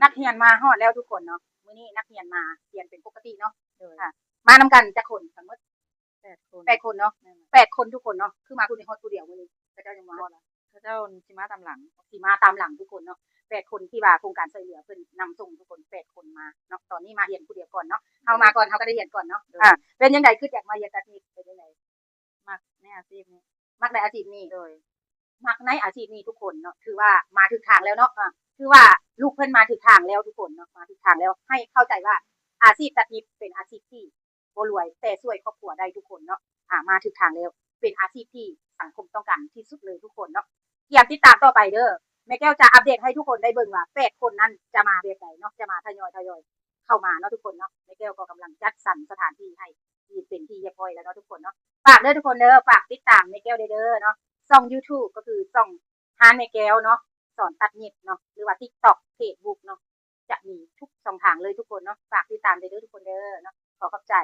ນັກຮຽນມາຮອດແລ້ວທຸກຄົນເນາະ. ມື້ນີ້ນັກຮຽນມາຮຽນເປັນປົກກະຕິເນາະ. ໂດຍ ອ່າ ມານຳກັນຈັກຄົນທັງໝົດ? ແປດຄົນ ແປດຄົນເນາະ. ແມ່ນ ແປດຄົນທຸກຄົນເນາະ. ຄືມາຜູ້ນີ້ຮອດຜູ້ດຽວມື້ນີ້? ເຂົາເຈົ້າຍັງມາຮອດລະ? ເຂົາເຈົ້າຊິມາຕາມຫຼັງ. ຊິມາຕາມຫຼັງທຸກຄົນເນາະ. ແປດຄົນທີ່ວ່າໂຄງການຊ່ວຍເຫຼືອເພິ່ນນຳສົ່ງທຸກຄົນ ແປດຄົນມາເນາະ. ຕອນນີ້ມາຮຽນຜູ້ດຽວກ່ອນເນາະ. ເຮົາມາກ່ອນ ເຮົາກໍໄດ້ຮຽນກ່ອນເນາະ. ໂດຍ ອ່າ ເປັນຈັ່ງໃດ ຄິດຢາກມາຮຽນຕັດຫຍິບ ເປັນຈັ່ງໃດ? ມັກໃນອາຊີບນີ້. ມັກໃນອາຊີບນີ້. ໂດຍ ມັກໃນອາຊີບນີ້ທຸກຄົນເນາະ. ຖືວ່າມາຖືກທາງແລ້ວເນາະ. ອ່າ ຄືວ່າລູກເພິ່ນມາຖືກທາງແລ້ວທຸກຄົນເນາະ. ມາຖືກທາງແລ້ວ. ໃຫ້ເຂົ້າໃຈວ່າອາຊີບຕັດຫຍິບເປັນອາຊີບທີ່ບໍ່ລວຍ ແຕ່ຊ່ວຍຄອບຄົວໄດ້ທຸກຄົນເນາະ. ອ່າ ມາຖືກທາງແລ້ວ. ເປັນອາຊີບທີ່ສັງຄົມຕ້ອງການທີ່ສຸດເລີຍທຸກຄົນເນາະ. ກຽມຕິດຕາມຕໍ່ໄປເດີ. ແມ່ແກ້ວຈະອັບເດດໃຫ້ທຸກຄົນໄດ້ເບິ່ງວ່າແປດຄົນນັ້ນຈະມາແບບໃດເນາະ. ຈະມາທະຍອຍໆເຂົ້າມາເນາະທຸກຄົນເນາະ. ແມ່ແກ້ວກໍກຳລັງຈັດສັນສະຖານທີ່ໃຫ້ ທີ່ເປັນທີ່ຮຽບຮ້ອຍແລ້ວເນາະທຸກຄົນເນາະ. ຝາກເດີທຸກຄົນເດີ. ຝາກຕິດຕາມແມ່ແກ້ວເດີເນາະ. ຊ່ອງ YouTube ກໍຄືຊ່ອງຮ້ານແມ່ແກ້ວເນາະ ສອນຕັດຫຍິບເນາະ. ຫຼືວ່າ TikTok Facebook ເນາະ. ຈະມີທຸກຊ່ອງທາງເລີຍທຸກຄົນເນາະ. ຝາກຕິດຕາມເດີທຸກຄົນເດີເນາະ. ຂໍຂອບໃຈ.